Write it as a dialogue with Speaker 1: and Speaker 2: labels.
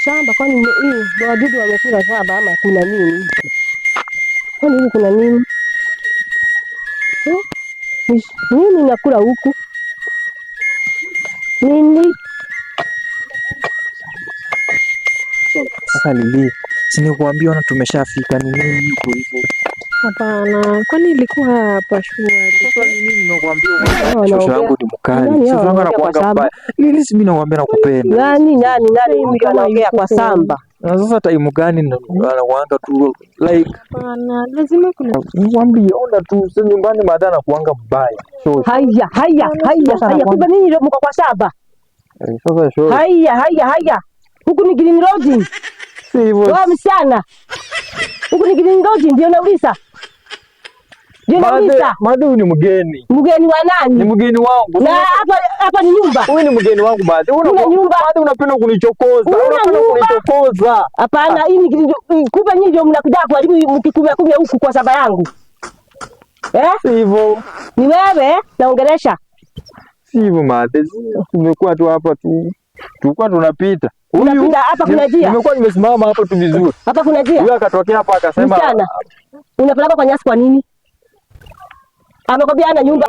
Speaker 1: Shamba kwani hii wadudu wamekula shamba ama kuna nini? Kwani huku kuna nini? Eh? Nini nakula huku? Nini?
Speaker 2: Sasa Lili, si nikuambia ona tumeshafika, ni nini huko hivyo?
Speaker 3: Hapana, kwani ilikuwa hapa shwari?
Speaker 2: Sasa ni nini nimekuambia?
Speaker 1: Hao
Speaker 2: Shosho
Speaker 1: wanaongea.
Speaker 2: yangu ni mkali.
Speaker 1: Nani hao
Speaker 2: Shosho yangu
Speaker 1: wanaongea kwa
Speaker 2: anakuanga
Speaker 1: shamba?
Speaker 2: mbaya. Lili, si mimi nakwambia nakupenda.
Speaker 1: Nani nani nani
Speaker 3: Mimi
Speaker 1: huyu
Speaker 3: kama
Speaker 1: anaongea
Speaker 3: yuko
Speaker 1: kwa
Speaker 3: kweli.
Speaker 1: samba?
Speaker 2: Na sasa time gani anakuanga tu like
Speaker 3: Hapana, lazima kuna
Speaker 2: nikwambie, ona tu sasa nyumbani madha anakuanga mbaya. Shosho.
Speaker 1: Haya haya haya
Speaker 2: Sasa
Speaker 1: haya, kumbe ninyi ndio mko kwa shamba?
Speaker 2: Eh, Sasa shosho.
Speaker 1: Haya haya haya, huku ni Green Lodging.
Speaker 2: Si hivyo.
Speaker 1: Wewe msichana, huku ni Green Lodging, ndio nauliza, ndio nauliza.
Speaker 2: Madhe huyu ni mgeni.
Speaker 1: Mgeni wa
Speaker 2: Ni
Speaker 1: nani?
Speaker 2: mgeni wangu.
Speaker 1: Na hapa hapa ni nyumba?
Speaker 2: Huyu ni mgeni wangu madhe.
Speaker 1: Una nyumba?
Speaker 2: Madhe unapenda kunichokoza.
Speaker 1: Una
Speaker 2: Unapenda
Speaker 1: nyumba?
Speaker 2: kunichokoza.
Speaker 1: Hapana, hii ni Green. Kumbe nyinyi ndio mnakuja kuharibu mkikumia kumia huku kwa shamba yangu eh?
Speaker 2: Si hivyo.
Speaker 1: Ni wewe naongelesha.
Speaker 2: Si hivyo madhe. Tumekuwa tu hapa tu. Tulikuwa tunapita. Huyu
Speaker 1: Unapita hapa kuna njia?
Speaker 2: Nimekuwa nimesimama hapa tu vizuri.
Speaker 1: Hapa kuna njia.
Speaker 2: Huyu akatokea hapa akasema
Speaker 1: Msichana, unapeleka kwa nyasi kwa nini? Amekwambia ana nyumba.